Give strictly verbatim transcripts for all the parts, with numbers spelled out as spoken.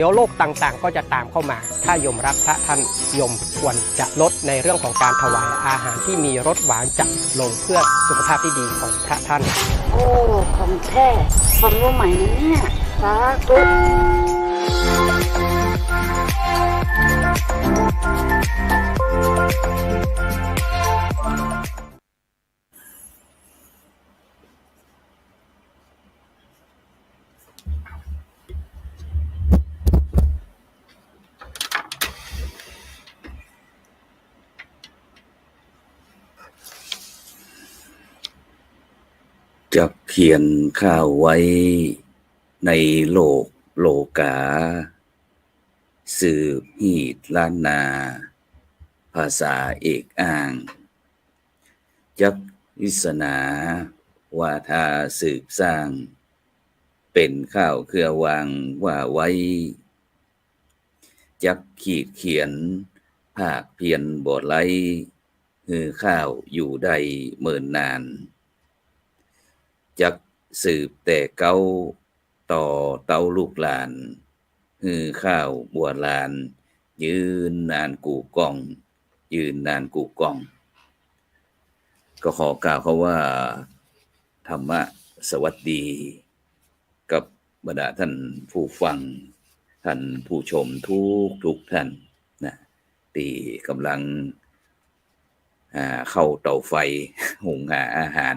เดี๋ยวโรคต่างๆ ก็จะตามเข้ามา ถ้าโยมรักพระท่าน โยมควรจะลดในเรื่องของการถวายอาหารที่มีรสหวานจัดลง เพื่อสุขภาพที่ดีของพระท่าน โอ้ ของแท้ ความรู้ใหม่นะเนี่ย สาธุ จักเขียนข้าวไว้ในโลกโลกา สืบฮีตล้านนา ภาษาเอกอ้าง จักวิสนา วาทาสืบสร้าง เป๋นข้าวเครือวางว่าไว้ จักขีดเขียน ภาคเพียรบ่ไร้ หื้อข้าวอยู่ได้เมินนาน จักสืบแต่เก๊า ต่อเต๊าลูกหลาน หื้อข้าวบัวลาน ยืนนานกู่ก้อง ยืนนานกู่ก้อง ก็ขอกล่าวคำว่า ธรรมะสวัสดี กับบรรดาท่านผู้ฟัง ท่านผู้ชมทุกๆ ท่านนะ ตี้ก่ำลัง อ่า เข้าเตาไฟ หุงหาอาหาร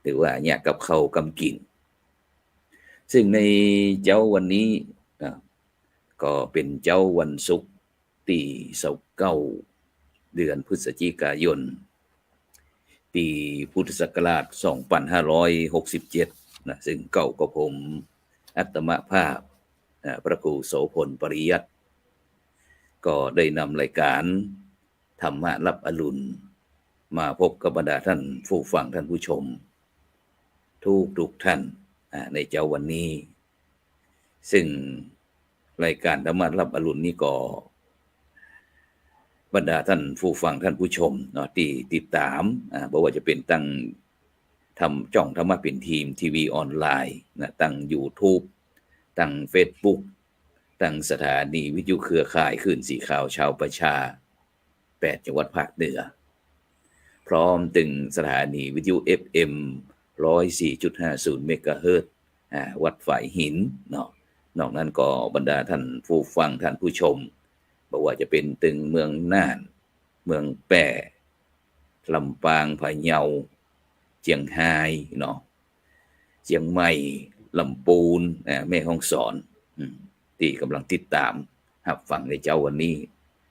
หรือว่าเยียะกับข้าวกำกิ๋น ซึ่งในเจ๊าวันนี้ อ่า ก็เป๋นเจ๊าวันศุกร์ ตี้ซาวเก้า เดือนพฤศจิกายน ปี๋พุทธศักราช สองปันห้าร้อยหกสิบเจ็ด นะ ซึ่งเก้ากับผม อัตมภาพ อ่า พระครูโสภณ ปริยัติ ก็ได้นำรายการ ธรรมะรับอรุณ มาพบกับบรรดาท่านผู้ฟังท่านผู้ชม ทุกๆ ท่าน อ่า ในเจ๊าวันนี้ ซึ่งรายการธรรมะรับอรุณนี้ก็ บรรดาท่านผู้ฟังท่านผู้ชมเนาะ ตี้ติดต๋าม อ่า บ่ว่าจะเป๋นตังธรรม จ้องธรรมะเป๋นธรรม ทีวีออนไลน์นะ ตังยูทูบ ตังเฟซบุ๊ก ตังสถานีวิทยุเครือข่ายคลื่นสีขาวชาวประชา แปดจังหวัดภาคเหนือ พร้อมตึงสถานีวิทยุ เอฟเอ็ม ร้อยสี่จุดห้าศูนย์ เมกะเฮิรตซ์ อ่า วัดฝายหินเนาะ นอกนั้นก็บรรดาท่านผู้ฟังท่านผู้ชม บ่ว่าจะเป๋นตึงเมืองน่าน เมืองแป้ ลำปาง พะเยา เจียงฮายเนาะ เจียงใหม่ ลำปูน อ่า แม่ฮ่องสอน อืม ตี้ก่ำลังติดต๋ามฮับฟังในเจ๊าวันนี้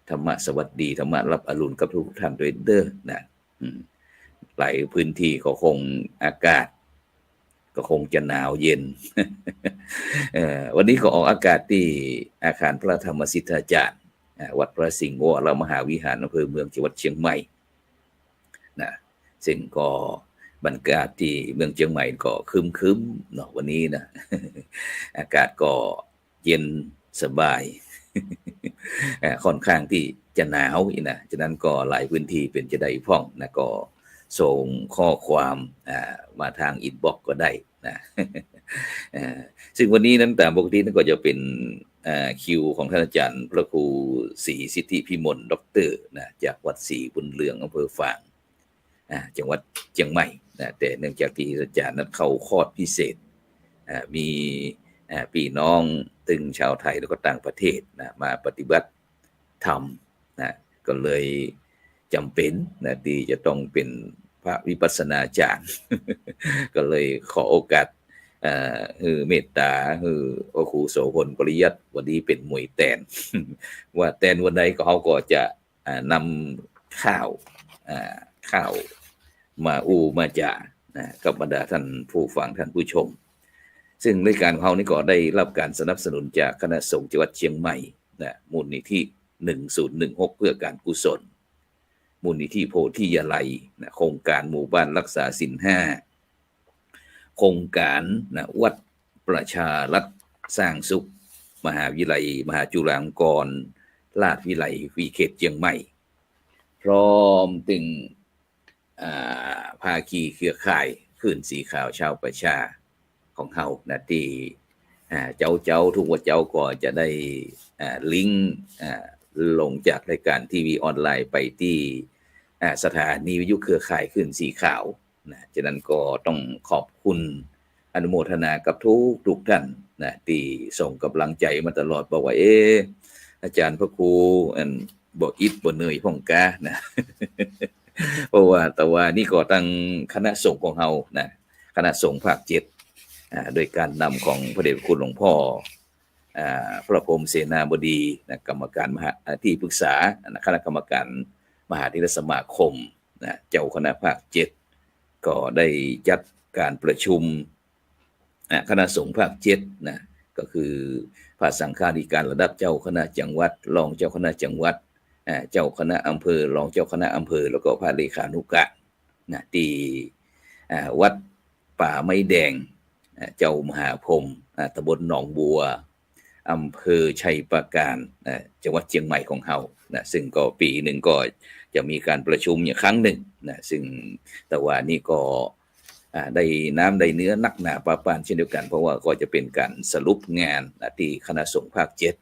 ธรรมะสวัสดี ธรรมะรับอรุณกับทุกท่านด้วยเด้อนะ อืม หลายพื้นที่ก็คงอากาศ ก็คงจะหนาวเย็น เอ่อ วันนี้ก็ออกอากาศตี้อาคารพระธรรมสิทธาจารย์ อ่า วัดพระสิงห์วรมหาวิหาร อำเภอเมือง จังหวัดเชียงใหม่ นะ ซึ่งก็บรรยากาศตี้เมืองเชียงใหม่ก็ครึ้มๆ เนาะ วันนี้นะ อากาศก็เย็นสบาย อ่า ค่อนข้างตี้จะหนาวอี้นะ ฉะนั้นก็หลายพื้นที่เป๋นจะใดพ่องนะ ก็ส่งข้อความ อ่า มาทางอินบ็อกซ์ก็ได้นะ เอ่อ ซึ่งวันนี้นั้นต๋ามปกตินั้นก็จะเป๋น อ่า คิวของท่านอาจารย์พระครูศรีสิทธิพิมล ด็อกเตอร์ นะ จากวัดศรีบุญเรือง อำเภอฝาง อ่า จังหวัดเชียงใหม่นะ แต่เนื่องจากตี้อาจารย์นั้นเข้าคอร์สพิเศษ อ่า มี อ่า ปี้น้องตึงชาวไทยแล้วก็ต่างประเทศนะ มาปฏิบัติธรรมนะ ก็เลยจ๋ำเป๋นนะ ตี้จะต้องเป๋นพระวิปัสสนาจารย์ ก็เลยขอโอกาส เอ่อ หื้อเมตต๋า หื้อพระครูโสภณ ปริยัติ วันนี้เป๋นหมวยแตน ว่าแตนวันใดก็เฮาก็จะ อ่า นำข้าว อ่า ข้าวมาอู้มาจ๋า นะ กับบรรดาท่านผู้ฟังท่านผู้ชม ซึ่งรายการของเฮานี้ก็ได้รับการสนับสนุนจากคณะสงฆ์จังหวัดเชียงใหม่ นะ มูลนิธิ หนึ่งศูนย์หนึ่งหก เพื่อการกุศล มูลนิธิโพธิยาลัย นะ โครงการหมู่บ้านรักษาศีลห้า โครงการ นะ วัดประชารัฐสร้างสุข มหาวิทยาลัย มหาจุฬาลงกรณราชวิทยาลัย วิเขตเชียงใหม่ พร้อมตึง อ่า ภาคีเครือข่ายคลื่นสีขาวชาวประชาของเฮานะ ตี้ อ่า เจ๊าๆ ทุกวันเจ๊าก็จะได้ อ่า ลิงก์ อ่า ลงจากรายก๋านทีวีออนไลน์ไปตี้ อ่า สถานีวิทยุเครือข่ายคลื่นสีขาวนะ ฉะนั้นก็ต้องขอบคุณ อนุโมทนากับทุกๆ ท่านนะ ตี้ส่งก๋ำลังใจ๋มาตลอด บอกว่า เอ๊ะ อาจ๋ารย์พระครู อัน บ่อิดบ่เหนื่อยพ่องกานะ เพราะว่า แต่ว่านี่ก็ตังคณะสงฆ์ของเฮานะ คณะสงฆ์ภาคเจ็ด อ่า โดยก๋านนำของพระเดชพระคุณหลวงพ่อ อ่า พระพรหมเสนาบดีนะ กรรมการมหา อ่า ตี้ปรึกษานะ คณะกรรมการมหาเถรสมาคมนะ เจ้าคณะภาคเจ็ด ก็ได้จัดก๋านประชุม อ่ะ คณะสงฆ์ภาคเจ็ดนะ ก็คือพระสังฆาธิการระดับเจ้าคณะจังหวัด รองเจ้าคณะจังหวัด อ่ะ เจ้าคณะอำเภอ รองเจ้าคณะอำเภอ แล้วก็พระเลขานุการนะ ตี้ อ่ะ วัดป่าไม้แดง อ่ะ เจ้ามหาพรหม อ่ะ ตำบลหนองบัว อำเภอชัยปราการนะ จังหวัดเจียงใหม่ของเฮานะ ซึ่งก็ปี๋นึ่งก็จะมีก๋านประชุมอยู่ครั้งนึ่งนะ ซึ่งแต่ว่านี่ก็ อ่า ได้น้ำได้เนื้อนักหนาปาปานเช่นเดียวกั๋น เพราะว่าก็จะเป๋นก๋านสรุปงานนะ ตี้คณะสงฆ์ภาคเจ็ด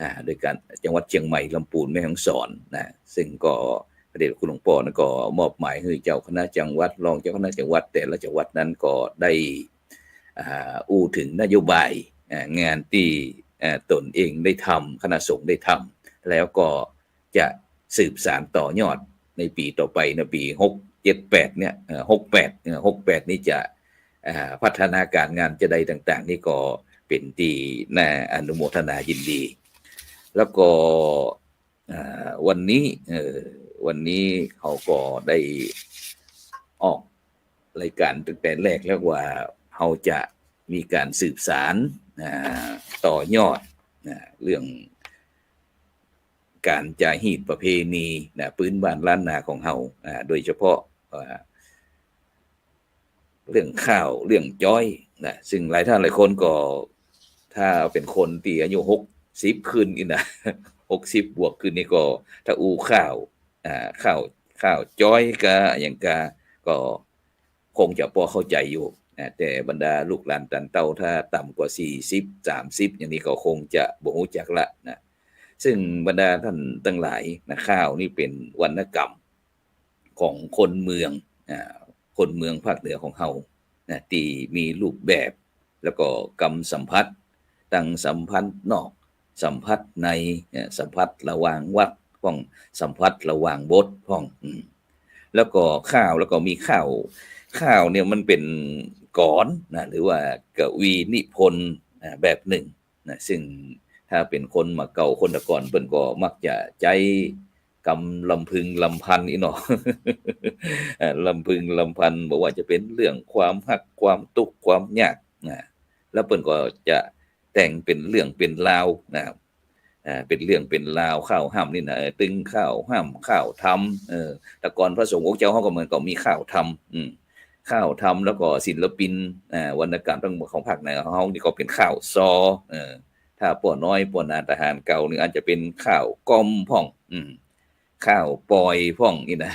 อ่า โดยก๋านจังหวัดเจียงใหม่ ลำปูน แม่ฮ่องสอนนะ ซึ่งก็พระเดชพระคุณหลวงป้อนั้นก็มอบหมายหื้อเจ้าคณะจังหวัด รองเจ้าคณะจังหวัด แต่ละจังหวัดนั้นก็ได้ อ่า อู้เถิงนโยบาย อ่า งานตี้ อ่า ตนเองได้ทำ คณะสงฆ์ได้ทำ แล้วก็ จะสืบสานต่อยอดในปี๋ต่อไปนะ ปี๋หกเจ็ดแปดเนี่ย เอ่อ หกแปด เอ่อ หกแปดนี่จะ อ่า พัฒนาก๋านงานจะใดต่างๆ นี่ก็เป๋นตี้น่าอนุโมทนายินดี แล้วก็ อ่า วันนี้ เอ่อ วันนี้เฮาก็ได้ออกรายก๋านตั้งแต่แรกแล้วว่าเฮาจะมีก๋านสืบสาน อ่า ต่อยอด อ่า เรื่อง ก๋านจาฮีตประเพณีนะ ปื๊นบ้านล้านนาของเฮา อ่า โดยเฉพาะ อ่า เรื่องข้าว เรื่องจ๊อยนะ ซึ่งหลายท่านหลายคนก็ ถ้าเป๋นคนตี้อายุหกสิบขึ้นนี่นะ หกสิบบวกขึ้นนี่ก็ ถ้าอู้ข้าว อ่า ข้าว ข้าวจ๊อยกาอะหยังกา ก็ คงจะปอเข้าใจ๋อยู่นะ แต่บรรดาลูกหลานต้านเต้า ถ้าต่ำกว่าสี่สิบ สามสิบ อย่างนี้ก็คงจะบ่ฮู้จักละนะ ซึ่งบรรดาต้านตังหลายนะ ข้าวนี่เป๋นวรรณกรรมของคนเมือง อ่า คนเมืองภาคเหนือของเฮานะ ตี้มีรูปแบบ แล้วก็กำสัมผัส ตังสัมผัสนอก สัมผัสใน เอ่อ สัมผัสระหว่างวรรคพ่อง สัมผัสระหว่างบทพ่อง อืม แล้วก็ข้าว แล้วก็มีข้าว ข้าวเนี่ยมันเป๋นกลอนนะ หรือว่ากวีนิพนธ์ อ่า แบบนึ่งนะ ซึ่งถ้าเป๋นคนบ่าเก่า คนตะก่อน เปิ้นก็มักจะใจ๊กำลำพึงลำพันอี้เนาะ เอ่อ ลำพึงลำพัน บ่ว่าจะเป๋นเรื่องความฮัก ความตุ๊กข์ ความยากนะ แล้วเปิ้นก็จะแต่งเป๋นเรื่องเป๋นราวนะ อ่า เป๋นเรื่องเป๋นราว ข้าวฮ่ำนี่นะ เออ ตึงข้าวฮ่ำ ข้าวธรรม เออ แต่ก่อนพระสงฆ์องค์เจ้าเฮาก็เหมือนกับมีข้าวธรรม อืม ข้าวธรรม แล้วก็ศิลปิน อ่า วรรณกรรมตังหมดของภาคเหนือเฮานี่ก็เป๋นข้าวซอ เออ ถ้าป้อน้อยป้อหนาทหารเก่านี่อาจจะเป๋นข้าวก้อมพ่อง อืม ข้าวปอยพ่องอี้นะ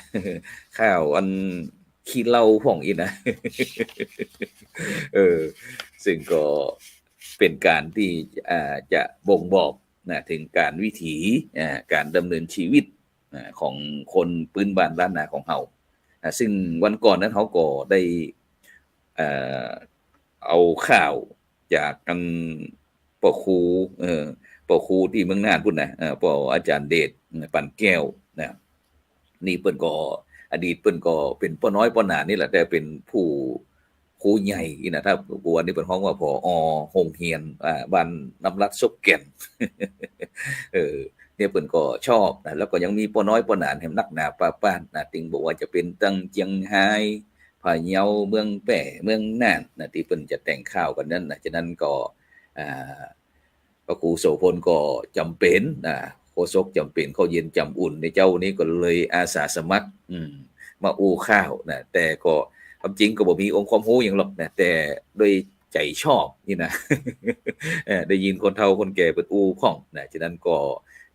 ข้าวอันขี้เหล้าพ่องอี้นะ เออ ซึ่งก็เป๋นก๋านตี้ อ่า จะบ่งบอกนะ เถิงก๋านวิถี อ่า ก๋านดำเนินชีวิต อ่า ของคนปื๊นบ้านล้านนาของเฮา อ่า ซึ่งวันก่อนนั้นเฮาก็ได้ เอ่อ เอาข้าวจากอันป้อครู เอ่อ ป้อครูตี้เมืองน่านปู้นนะ เอ่อ ป้ออาจ๋ารย์เดช ปันแก้วนะ นี่เปิ้นก็ อดีตเปิ้นก็เป๋นป้อน้อยป้อหนานี่แหละ แต่เป๋นผู้ครูใหญ่อี้นะ ถ้าปัจจุบันนี้เปิ้นฮ้องว่า ผอ โฮงเฮียน อ่า บ้านน้ำรัดซบแก่น เออ เนี่ยเปิ้นก็ชอบนะ แล้วก็ยังมีป้อน้อยป้อหนาแหมนักหนาปาปานนะ ตึงบ่ว่าจะเป๋นตังเจียงฮาย พะเยา เมืองแป้ เมืองน่านนะ ตี้เปิ้นจะแต่งข้าวกั๋นนั้นนะ ฉะนั้นก็ อ่า พระครูโสภณก็จ๋ำเป๋นนะ โฆษกจ๋ำเป๋น ข้าวเย็นจ๋ำอุ่น ในเจ๊านี้ก็เลยอาสาสมัคร อืม มาอู้ข้าวนะ แต่ก็ความจริงก็บ่มีองค์ความฮู้หยังหรอกนะ แต่ด้วยใจ๋ชอบนี่นะ เออ ได้ยินคนเฒ่าคนแก่เปิ้นอู้พ่องนะ ฉะนั้นก็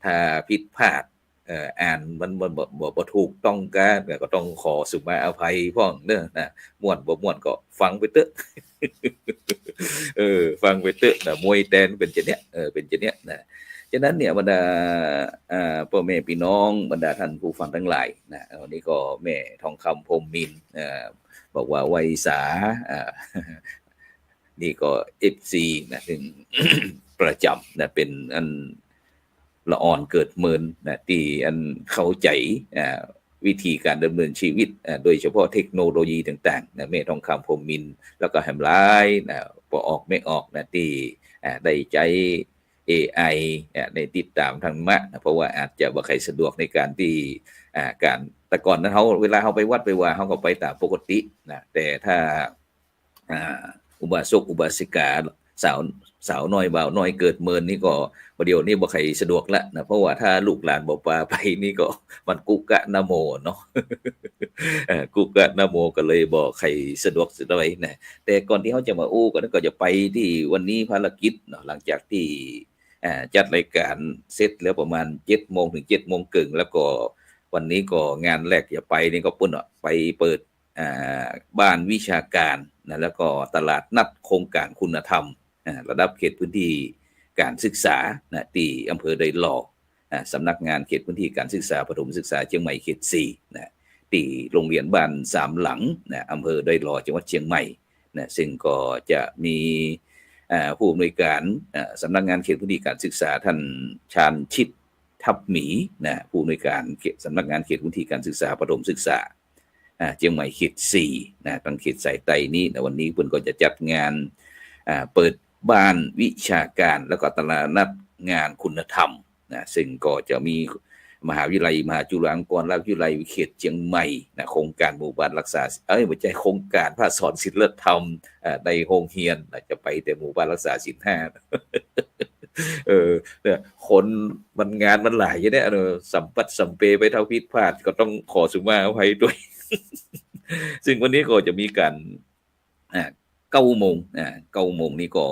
ถ้าผิดพลาด เออ อ่านมัน มันบ่ บ่ บ่ถูกต้องกั๋น ก็ต้องขอสุมาอภัยพ่องเนาะ นะ ม่วนบ่ม่วนก็ฟังไปเต๊อะ เออ ฟังไปเต๊อะนะ มวยแตนเป๋นจะเนี้ย เออ เป๋นจะเนี้ยนะ ฉะนั้นเนี่ย บรรดา อ่า ป้อแม่ปี้น้อง บรรดาต้านผู้ฟังตังหลายนะ วันนี้ก็แม่ทองคำ พรหมมินทร์ อ่า บอกว่าไหว้สา อ่า นี่ก็ เอฟซี นะ ซึ่ง ประจ๋ำนะ เป๋นอันละอ่อนเกิดเมินนะ ตี้อันเข้าใจ๋ อ่า วิธีก๋านดำเนินชีวิต อ่า โดยเฉพาะเทคโนโลยีต่างๆ นะ แม่ทองคำ พรหมมินทร์ แล้วก็แหมหลายนะ ป้อออกแม่ออกนะ ตี้ อ่า ได้ใจ๊ เอไอ อ่า ได้ติดต๋ามธรรมะนะ เพราะว่าอาจจะบ่ใค่สะดวกในก๋านตี้ อ่า ก๋าน แต่ก่อนนั้นเฮา เวลาเฮาไปวัดไปวา เฮาก็ไปต๋ามปกตินะ แต่ถ้า อ่า อุบาสกอุบาสิกา สาว สาวน้อยบ่าวน้อยเกิดเมินนี่ก็ บ่าเดี่ยวนี้บ่ใค่สะดวกละนะ เพราะว่าถ้าลูกหลานบ่ปาไปนี่ก็ มันกุกะนะโมเนาะ เอ่อ กุกะนะโมก็เลยบ่ใค่สะดวกสักเต้าใดนะ แต่ก่อนตี้เฮาจะมาอู้กั๋นก็จะไปตี้วันนี้ภารกิจเนาะ หลังจากตี้ อ่า จัดรายก๋านเสร็จแล้วประมาณเจ็ดโมงเถิงเจ็ดโมงเกิ่ง แล้วก็วันนี้ก็งานแรกจะไปนี่ก็ปู๊นเนาะ ไปเปิด อ่า บ้านวิชาก๋านนะ แล้วก็ตลาดนัดโครงก๋านคุณธรรม อ่า ระดับเขตพื้นที่ก๋านศึกษานะ ตี้อำเภอดอยหล่อ อ่า สำนักงานเขตพื้นที่ก๋านศึกษาประถมศึกษาเจียงใหม่เขตสี่นะ ตี้โฮงเฮียนบ้านสามหลังนะ อำเภอดอยหล่อ จังหวัดเจียงใหม่นะ ซึ่งก็จะมี อ่า ผู้อำนวยก๋าน อ่า สำนักงานเขตพื้นที่ก๋านศึกษา ต้านชาญชิต ทับหมีนะ ผู้อำนวยก๋านเขต สำนักงานเขตพื้นที่ก๋านศึกษาประถมศึกษา อ่า เจียงใหม่เขตสี่นะ ตังเขตสายใต้นี้นะ วันนี้เปิ้นก็จะจัดงาน อ่า เปิดบ้านวิชาก๋าน แล้วก็ตลาดนัดงานคุณธรรมนะ ซึ่งก็จะมีมหาวิทยาลัยมหาจุฬาลงกรณราชวิทยาลัยเขตเจียงใหม่นะ โครงก๋านหมู่บ้านรักษา เอ้ย บ่ใจ้ โครงก๋านพระสอนศีลธรรม อ่า ในโฮงเฮียนนะ จะไปแต่หมู่บ้านรักษาศีลห้า เออ เนี่ย คนมันงานมันหลายอยู่เนี่ย เออ สัมปัดสัมเปไปเต้าผิดพลาดก็ต้องขอสุมาอภัยตวย ซึ่งวันนี้ก็จะมีก๋าน อ่า เก้าโมง อ่า เก้าโมงนี่ก็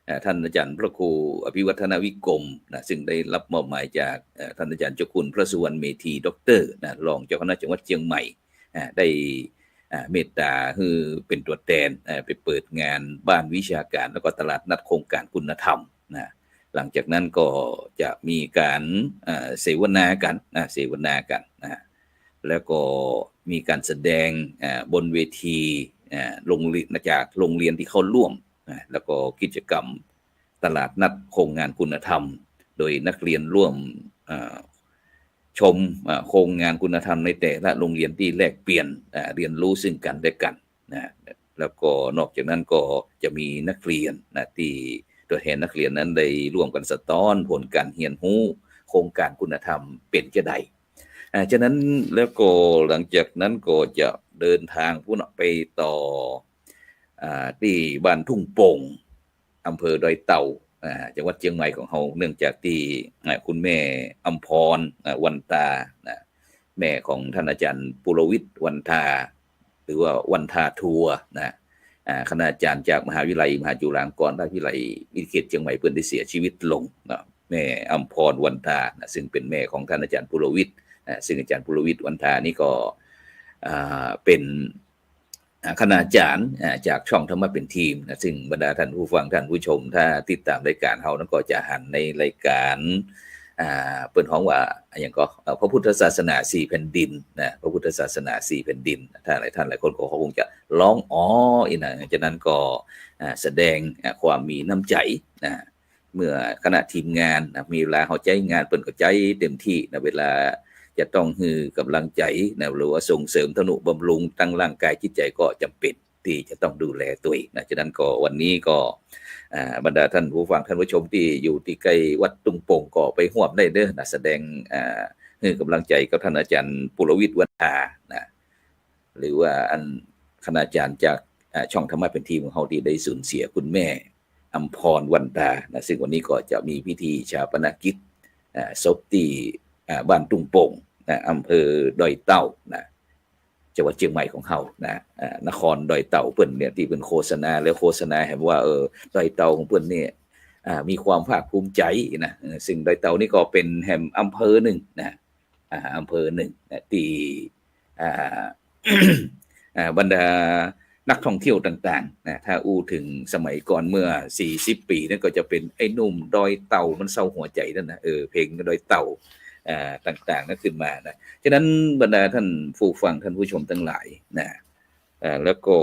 อ่า ต้านอาจ๋ารย์พระครูอภิวัฒนวิกรมนะ ซึ่งได้รับมอบหมายจาก เอ่อ ต้านอาจ๋ารย์เจ้าคุณพระสุวรรณเมธี ด็อกเตอร์ นะ รองเจ้าคณะจังหวัดเจียงใหม่ อ่า ได้ อ่า เมตต๋าหื้อเป๋นตั๋วแตน อ่า ไปเปิดงานบ้านวิชาก๋าน แล้วก็ตลาดนัดโครงก๋านคุณธรรมนะ หลังจากนั้นก็จะมีก๋าน อ่า เสวนากั๋นนะ เสวนากั๋นนะ แล้วก็มีก๋านแสดง อ่า บนเวที อ่า โฮงเฮียน จากโฮงเฮียนตี้เข้าร่วมนะ แล้วก็กิจกรรมตลาดนัดโครงงานคุณธรรม โดยนักเรียนร่วม อ่า ชม อ่า โครงงานคุณธรรมในแต่ละโฮงเฮียนตี้แลกเปลี่ยน อ่า เฮียนฮู้ซึ่งกั๋นและกั๋นนะ แล้วก็นอกจากนั้นก็จะมีนักเรียนนะ ตี้ตั๋วแตนนักเรียนนั้นได้ร่วมกั๋นสะต๊อนผลก๋านเฮียนฮู้โครงก๋านคุณธรรมเป๋นจะใด อ่า ฉะนั้นแล้วก็หลังจากนั้นก็จะเดินทางปู๊นเนาะ ไปต่อ อ่า ตี้บ้านทุ่งโป่ง อำเภอดอยเต่า อ่า จังหวัดเจียงใหม่ของเฮา เนื่องจากตี้ อ่า คุณแม่อำพร อ่า วันทา นะ แม่ของต้านอาจ๋ารย์ปุรวิทย์ วันทา หรือว่าวันทาทัวร์นะ อ่า คณาจ๋ารย์จากมหาวิทยาลัยมหาจุฬาลงกรณราชวิทยาลัยวิทยาเขตเจียงใหม่ เปิ้นได้เสียชีวิตลงเนาะ แม่อำพร วันทานะ ซึ่งเป๋นแม่ของต้านอาจ๋ารย์ปุรวิทย์นะ ซึ่งอาจ๋ารย์ปุรวิทย์ วันทานี่ก็ อ่า เป๋น อ่า คณาจ๋ารย์ อ่า จากช่องธรรมะเป๋นธรรมนะ ซึ่งบรรดาต้านผู้ฟัง ต้านผู้ชม ถ้าติดต๋ามรายก๋านเฮานั้นก็จะหันในรายก๋าน อ่า เปิ้นฮ้องว่า อะหยังก็ เอ่อ พระพุทธศาสนาสี่แผ่นดินนะ พระพุทธศาสนาสี่แผ่นดิน ต้านหลาย ต้านหลายคนก็คงจะฮ้อง อ๋อ อี้นะ ฉะนั้นก็ อ่า แสดง อ่า ความมีน้ำใจ๋นะ เมื่อคณะทีมงานนะ มีเวลาเฮาใจ๊งาน เปิ้นก็ใจ๊เต็มตี้นะ เวลาจะต้องหื้อก๋ำลังใจ๋นะ หรือว่าส่งเสริมทะนุบำรุงตังร่างก๋ายจิตใจ๋ก็จ๋ำเป๋นตี้จะต้องดูแลตวยนะ ฉะนั้นก็วันนี้ก็ อ่า บรรดาต้านผู้ฟัง ต้านผู้ชมตี้อยู่ตี้ใก้วัดทุ่งโป่งก็ไปฮ่วมได้เด้อนะ แสดง อ่า หื้อก๋ำลังใจ๋กับต้านอาจ๋ารย์ปุรวิทย์ วันทานะ หรือว่าอันคณาจ๋ารย์จาก อ่า ช่องธรรมะเป๋นธรรมของเฮาตี้ได้สูญเสียคุณแม่อำพร วันทานะ ซึ่งวันนี้ก็จะมีพิธีฌาปนกิจ อ่า ศพตี้ อ่า บ้านทุ่งโป่งนะ อำเภอดอยเต่านะ จังหวัดเจียงใหม่ของเฮานะ อ่า นครดอยเต่าเปิ้นเนี่ย ตี้เปิ้นโฆษณาแล้วโฆษณาแหมว่า เออ ดอยเต่าของเปิ้นเนี่ย อ่า มีความภาคภูมิใจ๋นะ เออ ซึ่งดอยเต่านี่ก็เป๋นแหมอำเภอนึ่งนะ อ่า อำเภอหนึ่งนะ ตี้ อ่า อ่า บรรดานักท่องเที่ยวต่างๆ นะ ถ้าอู้เถิงสมัยก่อนเมื่อสี่สิบปี๋นั้นก็จะเป๋นไอ้หนุ่มดอยเต่ามันเซาหัวใจ๋นั่นนะ เออ เพลงดอยเต่า อ่า ต่างๆ นั้นขึ้นมานะ ฉะนั้นบรรดาท่านผู้ฟังท่านผู้ชมตังหลายนะ อ่า แล้วก็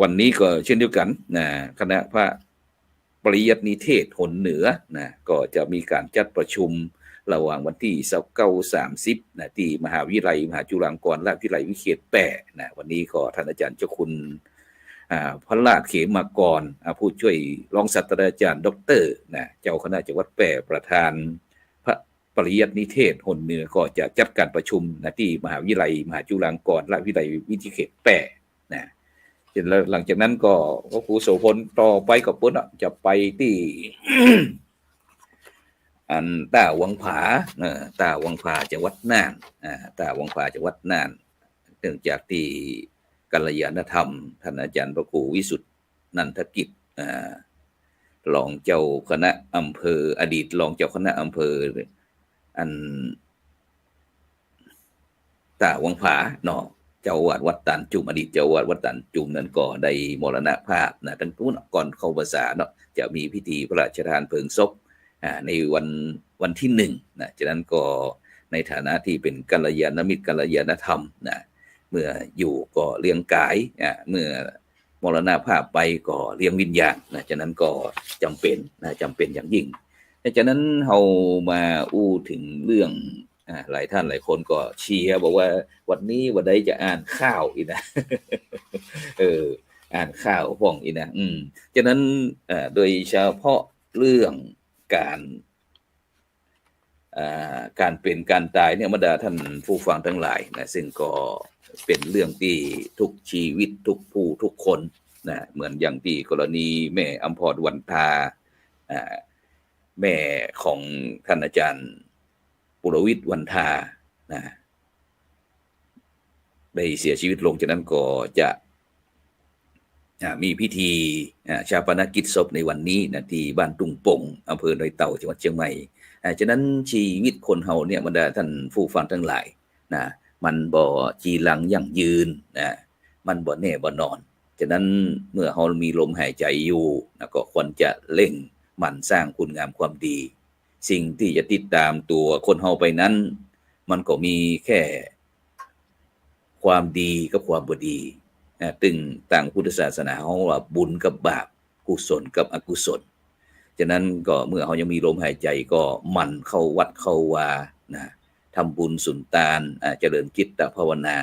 วันนี้ก็เช่นเดียวกั๋นนะ คณะพระปริยัตินิเทศหนเหนือนะ ก็จะมีก๋านจัดประชุมระหว่างวันตี้ซาวเก้า สามสิบนะ ตี้มหาวิทยาลัยมหาจุฬาลงกรณราชวิทยาลัยวิเขตแปดนะ วันนี้ก็ท่านอาจารย์เจ้าคุณ อ่า พระราชเขมากร อ่า ผู้ช่วยรองศาสตราจารย์ด็อกเตอร์นะ เจ้าคณะจังหวัดแปด ประธานพระปริยัตินิเทศหนเหนือ ก็จะจัดก๋านประชุมนะ ตี้มหาวิทยาลัยมหาจุฬาลงกรณราชวิทยาลัยวิเขตแปดนะ เสร็จแล้วหลังจากนั้นก็ ก็ครูโสภณต่อไปก็เปิ้นอะ จะไปตี้ อันต้าวังผา เออ ต้าวังผาจังหวัดน่าน อ่า ต้าวังผาจังหวัดน่าน เนื่องจากตี้กัลยาณธรรม ท่านอาจารย์พระครูวิสุทธิ์นันทกิจ อ่า รองเจ้าคณะอำเภอ อดีตรองเจ้าคณะอำเภอ อัน ต้าวังผาเนาะ เจ้าอาวาสวัดตานจุม อดีตเจ้าอาวาสวัดตานจุมนั้นก็ได้มรณภาพนะ ตั้งแต่ปู๊นก่อนเข้าพรรษาเนาะ จะมีพิธีพระราชทานเพลิงศพ อ่า ในวัน วันที่หนึ่งนะ ฉะนั้นก็ในฐานะตี้เป๋นกัลยาณมิตรกัลยาณธรรมนะ เมื่ออยู่ก็เลี้ยงก๋าย อ่า เมื่อมรณภาพไปก็เลี้ยงวิญญาณนะ ฉะนั้นก็จ๋ำเป๋นนะ จ๋ำเป๋นอย่างยิ่ง ฉะนั้นเฮามาอู้เถิงเรื่อง อ่า หลายท่านหลายคนก็เชียร์บอกว่าวันนี้บ่าใดจะอ่านข่าวอี้นะ เออ อ่านข่าวพ่องอี้นะ อืม ฉะนั้น เอ่อ โดยเฉพาะเรื่องก๋าน อ่า ก๋านเป๋นก๋านต๋ายเนี่ย บรรดาท่านผู้ฟังตังหลายนะ ซึ่งก็เป๋นเรื่องตี้ทุกชีวิตทุกผู้ทุกคนนะ เหมือนอย่างตี้กรณีแม่อำพร วรรณฑา อ่า แม่ของท่านอาจารย์ปุรวิทย์ วรรณฑา นะ ได้เสียชีวิตลง จากนั้นก็จะ อ่า มีพิธี อ่า ฌาปนกิจศพในวันนี้นะ ตี้บ้านตุงปง อำเภอดอยเต่า จังหวัดเชียงใหม่ อ่า ฉะนั้นชีวิตคนเฮาเนี่ย บรรดาท่านผู้ฟังตังหลายนะ มันบ่จีรังยั่งยืนนะ มันบ่แน่บ่นอน ฉะนั้นเมื่อเฮามีลมหายใจ๋อยู่นะ ก็ควรจะเร่งหมั่นสร้างคุณงามความดี สิ่งตี้จะติดต๋ามตั๋วคนเฮาไปนั้น มันก็มีแค่ความดีกับความบ่ดี อ่า ตึงตางพุทธศาสนาเฮาว่าบุญกับบาป กุศลกับอกุศล ฉะนั้นก็เมื่อเฮายังมีลมหายใจ๋ก็หมั่นเข้าวัดเข้าวานะ ทำบุญสุนตาน อ่า เจริญจิตภาวนา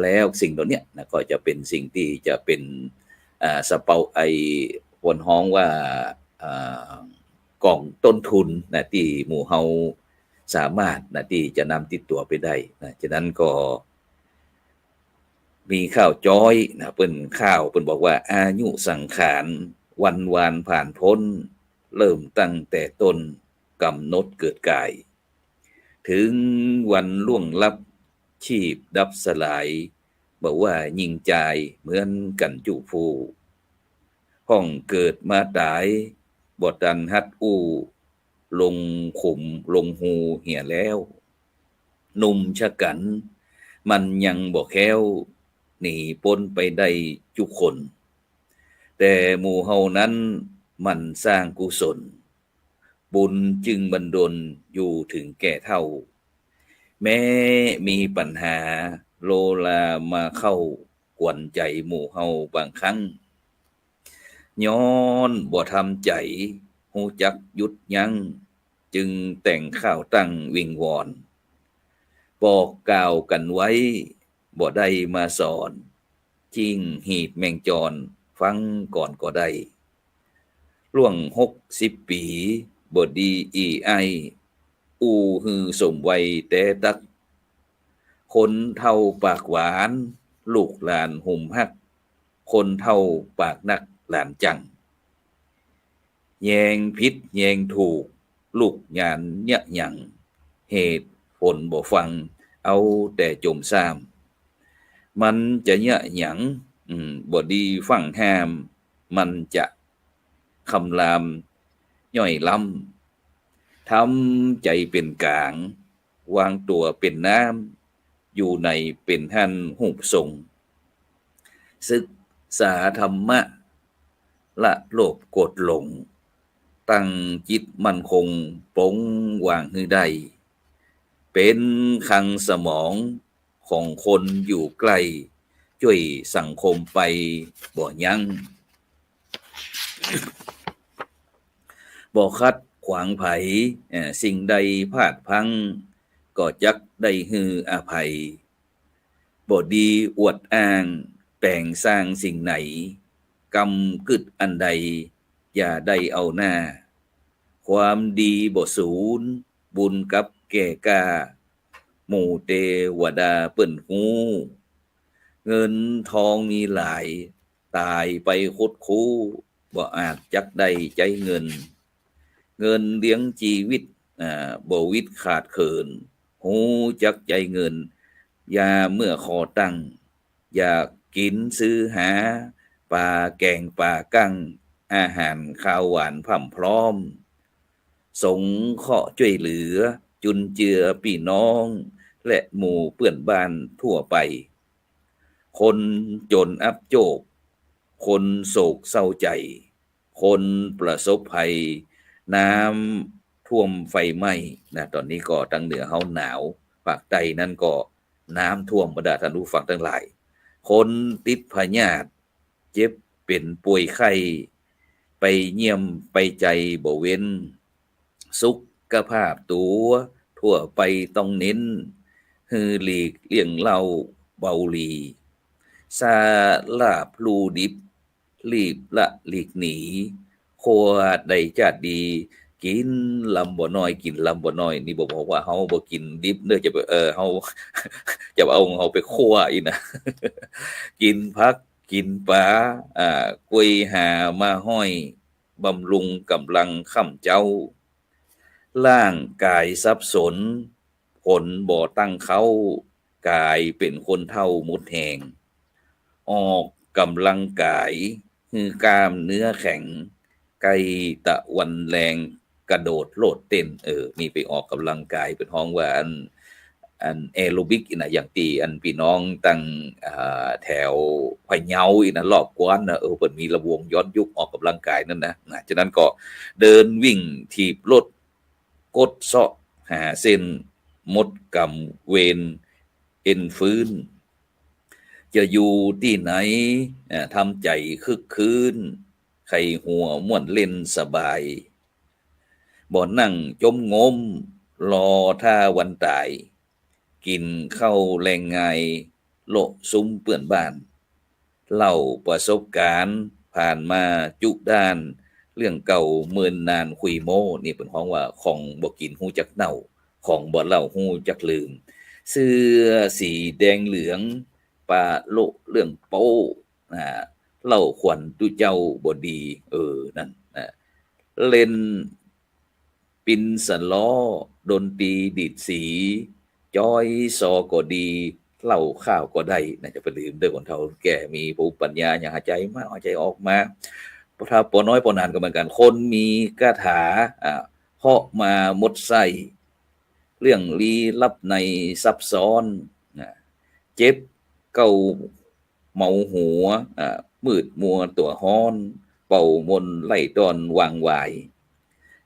แล้วสิ่งเหล่าเนี้ยนะ ก็จะเป๋นสิ่งตี้จะเป๋น อ่า สะเปา ไอ้ เปิ้นฮ้องว่า อ่า ก๋องต้นทุนนะ ตี้หมู่เฮาสามารถนะ ตี้จะนำติดตั๋วไปได้นะ ฉะนั้นก็ มีข่าวจ้อยนะ เปิ้นข่าวเปิ้นบอกว่า อายุสังขารวันวานผ่านพ้น เริ่มตั้งแต่ต้นกำหนดเกิดก๋าย ถึงวันล่วงลับชีพดับสลาย บ่ว่าญิงจายเหมือนกั๋นจุผู้ ห้องเกิดมาต๋ายบ่ตันฮัดอู้ ลงขุมลงฮูเหียแล้ว หนุ่มชะกั๋นมันยังบ่แคล้ว หนีป๊นไปได้จุคน แต่หมู่เฮานั้นหมั่นสร้างกุศล บุญจึงบันดลอยู่ถึงแก่เฒ่า แม้มีปัญหาโลลามาเข้ากวนใจ๋หมู่เฮาบางครั้ง ย้อนบ่ทำใจ๋ฮู้จักหยุดยั้ง จึงแต่งข่าวตั้งวิงวอน บอกกล่าวกั๋นไว้บ่ได้มาสอน จิ่งหีดแมงจรฟังก่อนก็ได้ ล่วงหกสิบปี๋บ่ดีอี้อ้าย อู้หื้อสมวัยแต๊ตั๊ก คนเฒ่าปากหวาน ลูกหลานหุมฮัก คนเฒ่าปากหนักหลานจัง แยงผิดแยงถูก ลูกหลานเยียะหยัง เหตุผลบ่ฟัง เอาแต่จมซ่าม มันจะเยียะหยัง อืม บ่ดีฟั่งห้าม มันจะคำรามย่อยล้ำ ทำใจ๋เป๋นก๋าง วางตั๋วเป๋นน้ำ อยู่ในเป๋นหั้นฮูปทรง ศึกษาธรรมะ ละโลภโกรธหลง ตั้งจิตมั่นคง ปลงวางหื้อได้ เป๋นคลังสมองของคนอยู่ใก้ จ้วยสังคมไปบ่ยั้ง บ่ขัดขวางใผ เอ่อ สิ่งใดพลาดพลั้ง ก็จักได้หื้ออภัย บ่ดีอวดอ้าง แป๋งสร้างสิ่งไหน กำกึ๊ดอันใด อย่าได้เอาหน้า ความดีบ่สูญ บุญกลับแก่กล้า หมู่เตวดาเปิ้นฮู้ เงินทองมีหลาย ต๋ายไปคดคู้ บ่อาจจักได้ใจ๊เงิน เงินเลี้ยงจีวิต อ่า บ่วิตขาดเขิน ฮู้จักใจ๊เงิน ยามเมื่อขอตั้ง อยากกิ๋นซื้อหา ป๋าแก๋งป๋ากั้ง อาหารคาวหวานพร่ำพร้อม สงเคราะห์จ้วยเหลือ จุนเจือปี้น้อง และหมู่เปื้อนบ้านทั่วไป คนจ๋นอับโจก คนโศกเศร้าใจ๋ คนประสบภัย น้ำท่วมไฟไหม้นะ ต๋อนนี้ก็ตางเหนือเฮาหนาว ภาคใต้นั้นก็น้ำท่วม บรรดาท่านผู้ฟังตังหลาย คนติดพยาธิ เจ็บเป๋นป่วยไข้ ไปเยี่ยมไปใจ๋บ่เว้น สุขภาพตั๋วทั่วไปต้องเน้น หื้อหลีกเลี่ยงเหล้าบุหรี่ สาลาบลู่ดิบ รีบละหลีกหนี ครัวใดจ๊าดดี กิ๋นลำบ่น้อย กิ๋นลำบ่น้อย นี่บ่บอกว่าเฮาบ่กิ๋นดิบเด้อ จะไป เออ เฮา จะเอาของเฮาไปคั่วอี้นะ กิ๋นผัก กิ๋นป๋า อ่า กวยหามาห้อย บำรุงก๋ำลังค่ำเจ๊า ร่างก๋ายสับสน ผลบ่ตั้งเค้า ก๋ายเป๋นคนเฒ่าหมดแฮง ออกก๋ำลังก๋าย หื้อกล้ามเนื้อแข็ง ใก้ตะวันแลง กระโดดโลดเต้น เออ นี่ไปออกก๋ำลังก๋าย เปิ้นฮ้องว่าอัน อันแอโรบิกอี้นะ อย่างตี้อันปี้น้องตัง อ่า แถวพะเยาอี้นะ รอบกว้านนะ เออ เปิ้นมีลำวงย้อนยุคออกก๋ำลังก๋ายนั้นนะ นะ ฉะนั้นก็เดินวิ่งถีบรถ กดเซาะหาเส้น หมดก๋ำเวรเอ็นฟื้น จะอยู่ตี้ไหน อ่า ทำใจ๋คึกคื้น ใค่หัวม่วนเล่นสบาย บ่นั่งจมงม รอท่าวันต๋าย กิ๋นข้าวแลงงาย โละซุมเปื้อนบ้าน เล่าประสบก๋ารณ์ผ่านมาจุด้าน เรื่องเก่าเมินนานคุยโม้ นี่เปิ้นฮ้องว่าของบ่กิ๋นฮู้จักเน่า ของบ่เล่าฮู้จักลืม เสื้อสีแดงเหลือง ปะโละเรื่องโป๊ อ่า เล่าขวัญตุ๊เจ้าบ่ดี เออ นั่นนะ เล่น ปินสะล้อ ดนตรีดีดสี จอยซอก็ดี เล่าข้าวก็ได้ น่าจะไปลืมเด้อ คนเฒ่าแก่ มีผู้ปัญญาอย่างหายใจ๋มา หายใจ๋ออกมา ถ้าปอน้อยปอนานก็เหมือนกั๋น คนมีคาถา อ่า เหาะมาหมดไส้ เรื่องลี้ลับในซับซ้อน นะ เจ็บเก้า เมาหัว อ่า มืดมัวตั๋วฮ้อน เป่ามนต์ไล่ต้อนวางวาย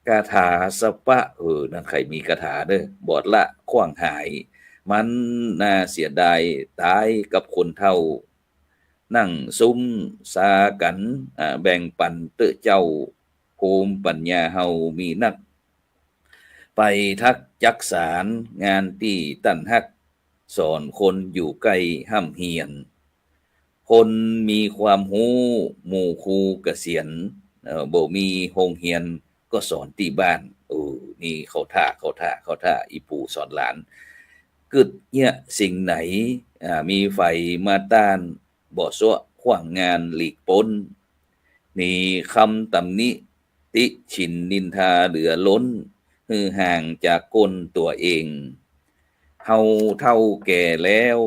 คาถาสะปะ เออ นั่นใผมีคาถาเด้อ บ่ละขว้างหาย มันน่าเสียดายต๋ายกับคนเฒ่า นั่งซุมซากั๋น อ่า แบ่งปันเต๊อะเจ้า ภูมิปัญญาเฮามีนัก ไปทักจักสารงานตี้ต้านฮัก สอนคนอยู่ใก้ฮ่ำเฮียน คนมีความฮู้หมู่ครูเกษียณ เอ่อ บ่มีโฮงเฮียนก็สอนตี้บ้าน โอ้ นี่เข้าท่า เข้าท่า เข้าท่า อี่ปู่สอนหลาน กึ๊ดเยียะสิ่งไหน อ่า มีใผมาต้าน บ่ซัวะขว้างงานหลีกป๊น มีคำตำหนิ ติฉินนินทาเหลือล้น หื้อห่างจากก้นตั๋วเอง เฮาเฒ่าแก่แล้ว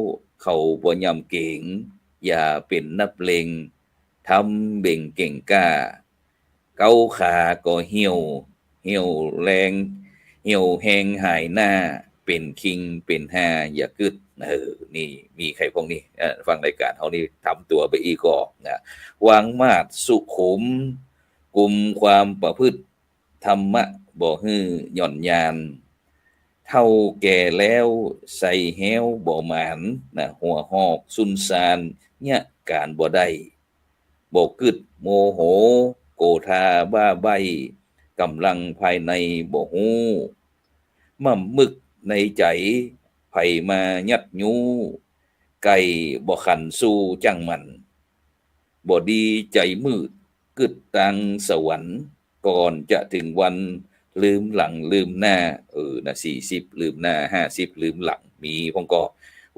เขาบ่ยำเก๋ง อย่าเป๋นนักเลง ทำเบ่งเก่งกล้า เก๊าขาก็เหี่ยว เหี่ยวแฮง เหี่ยวแฮงหายหน้า เป ป๋นคิงเป๋นฮาอย่ากึ๊ด เออ นี่มีใค่ป้องนี่ เอ่อ ฟังรายก๋านเฮานี่ทำตั๋วไปอี้ก่อนะ วางมาดสุขุม กุมความประพฤติ ธรรมะบ่หื้อหย่อนยาน เฒ่าแก่แล้วใส่แฮ้วบ่หมานนะ หัวหอกซุนซาน เยียะก๋านบ่ได้ บ่กึ๊ดโมโห โกธาบ้าใบ้ ก๋ำลังภายในบ่ฮู้ ม่ำมึกในใจ๋ ใผมายัดยู้ ไก่บ่ขันสู้จ้างมัน บ่ดีใจ๋มืด กึ๊ดตางสวรรค์ ก่อนจะเถิงวันลืมหลังลืมหน้า เออ นะ สี่สิบลืมหน้า ห้าสิบลืมหลัง มีพ่องก่อ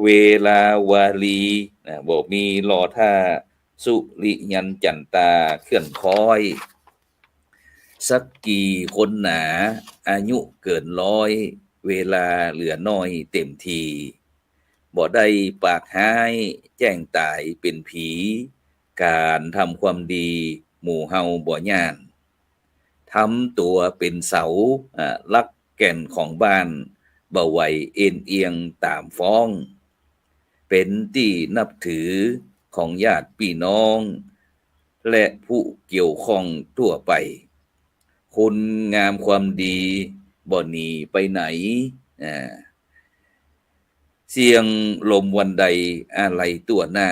เวลาวาลี นะ บ่มีรอท่า สุริยันจั๋นตาเคลื่อนค้อย สักกี่คนหนา อายุเกินร้อย เวลาเหลือน้อยเต็มที บ่ได้ปากฮ้าย แจ้งต๋ายเป๋นผี ก๋านทำความดี หมู่เฮาบ่ย้าน ทำตั๋วเป๋นเสา อ่า หลักแก่นของบ้าน บ่ไหวเอนเอียงต๋ามฟ้อง เป๋นตี้นับถือของญาติปี้น้อง และผู้เกี่ยวข้องทั่วไป คุณงามความดีบ่หนีไปไหน อ่า เสี้ยงลมวันใดอาลัยตั๋วหน้า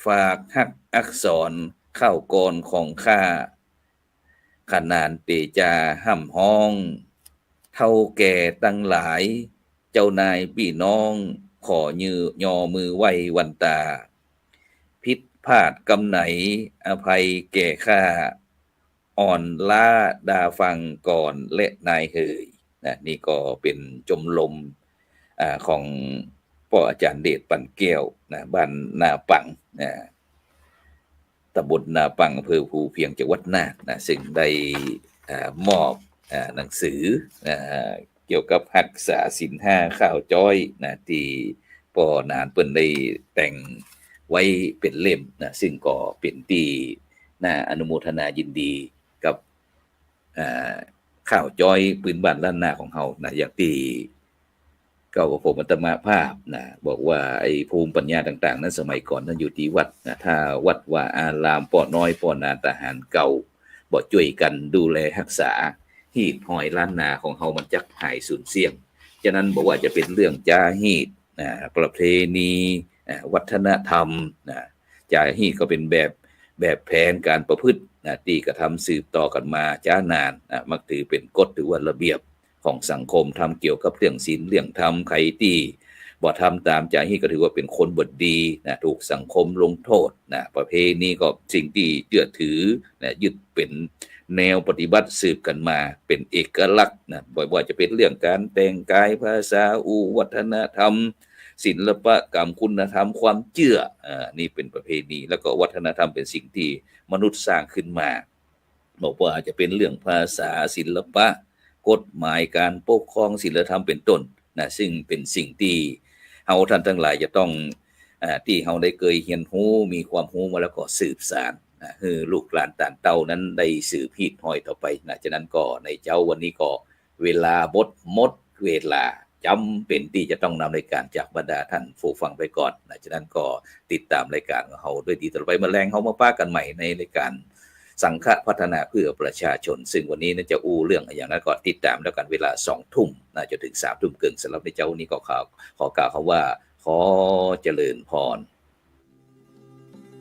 ฝากฮักอักษรข้าวกรของข้า ขนานเตจาฮ่ำฮ้อง เฒ่าแก่ตังหลาย เจ้านายปี้น้อง ขอยือยอมือไหว้วันตา ผิดพลาดกำไหน อภัยแก่ข้า อ่อนล้าดาฟังก่อนและนายเหย นะ นี่ก็เป๋นจมลม อ่า ของป้ออาจ๋ารย์เดช ปั่นแก้ว นะ บ้านนาปัง นะ ตำบลนาปัง อำเภอภูเพียง จังหวัดน่าน นะ ซึ่งได้ อ่า มอบ อ่า หนังสือ อ่า เกี่ยวกับฮักษาศีลห้าข้าวจ๊อย นะ ตี้ป้อหนานเปิ้นได้แต่งไว้เป๋นเล่ม นะ ซึ่งก็เป๋นตี้น่าอนุโมทนายินดีกับ อ่า ข้าวจ๊อยปื๊นบ้านล้านนาของเฮา นะ อย่างตี้เก้าพระพรหมอัตมาภาพ นะ บอกว่าไอ้ภูมิปัญญาต่างๆ นั้นสมัยก่อนนั้นอยู่ตี้วัด นะ ถ้าวัดวาอาราม ป้อน้อยป้อหนาน ตาหารเก่า บ่จ้วยกั๋นดูแลฮักษา ฮีตฮอยล้านนาของเฮามันจักหายสูญเสี้ยง ฉะนั้นบ่ว่าจะเป๋นเรื่องจาฮีต นะ ประเพณี อ่า วัฒนธรรม นะ จาฮีตก็เป๋นแบบ แบบแผนก๋านประพฤติ นะ ตี้กระทำสืบต่อกั๋นมาจ๊านาน นะ มักถือเป๋นกฎ ถือว่าระเบียบของสังคม ทำเกี่ยวกับเรื่องศีลเรื่องธรรม ใผตี้บ่ทำต๋ามจาฮีตก็ถือว่าเป๋นคนบ่ดี นะ ถูกสังคมลงโต้ษ นะ ประเพณีก็สิ่งตี้เจื้อถือ นะ ยึดเป๋นแนวปฏิบัติสืบกั๋นมา เป๋นเอกลักษณ์ นะ บ่ว่าจะเป๋นเรื่องก๋านแต่งกาย ภาษาอู้ วัฒนธรรม ศิลปะกรรม คุณธรรม ความเจื้อ อ่า นี่เป๋นประเพณี แล้วก็วัฒนธรรมเป๋นสิ่งตี้มนุษย์สร้างขึ้นมา บอกว่าอาจจะเป๋นเรื่องภาษา ศิลปะ กฎหมายก๋านปกครอง ศีลธรรมเป๋นต้น นะ ซึ่งเป๋นสิ่งตี้เฮาต้านตังหลายจะต้อง อ่า ตี้เฮาได้เกยเฮียนฮู้ มีความฮู้มาแล้วก็สืบสาน นะ หื้อลูกหลานต้านเต้านั้นได้สืบฮีตฮอยต่อไป นะ ฉะนั้นก็ในเจ๊าวันนี้ก็ เวลาบดหมดเวลา จ๋ำเป๋นตี้จะต้องนำรายก๋านจากบรรดาต้านผู้ฟังไปก่อน นะ ฉะนั้นก็ติดต๋ามรายก๋านของเฮาด้วยดีต่อไป เมื่อแลงเฮามาปะกั๋นใหม่ในรายก๋านสังฆพัฒนาเพื่อประชาชน ซึ่งวันนี้นะจะอู้เรื่องอะหยังนั้นก็ติดต๋ามแล้วกั๋น เวลาสองทุ่ม นะ จ๋นเถิงสามทุ่มเกิ่ง สำหรับในเจ๊าวันนี้ก็ขอ ขอกล่าวกำว่า ขอเจริญพร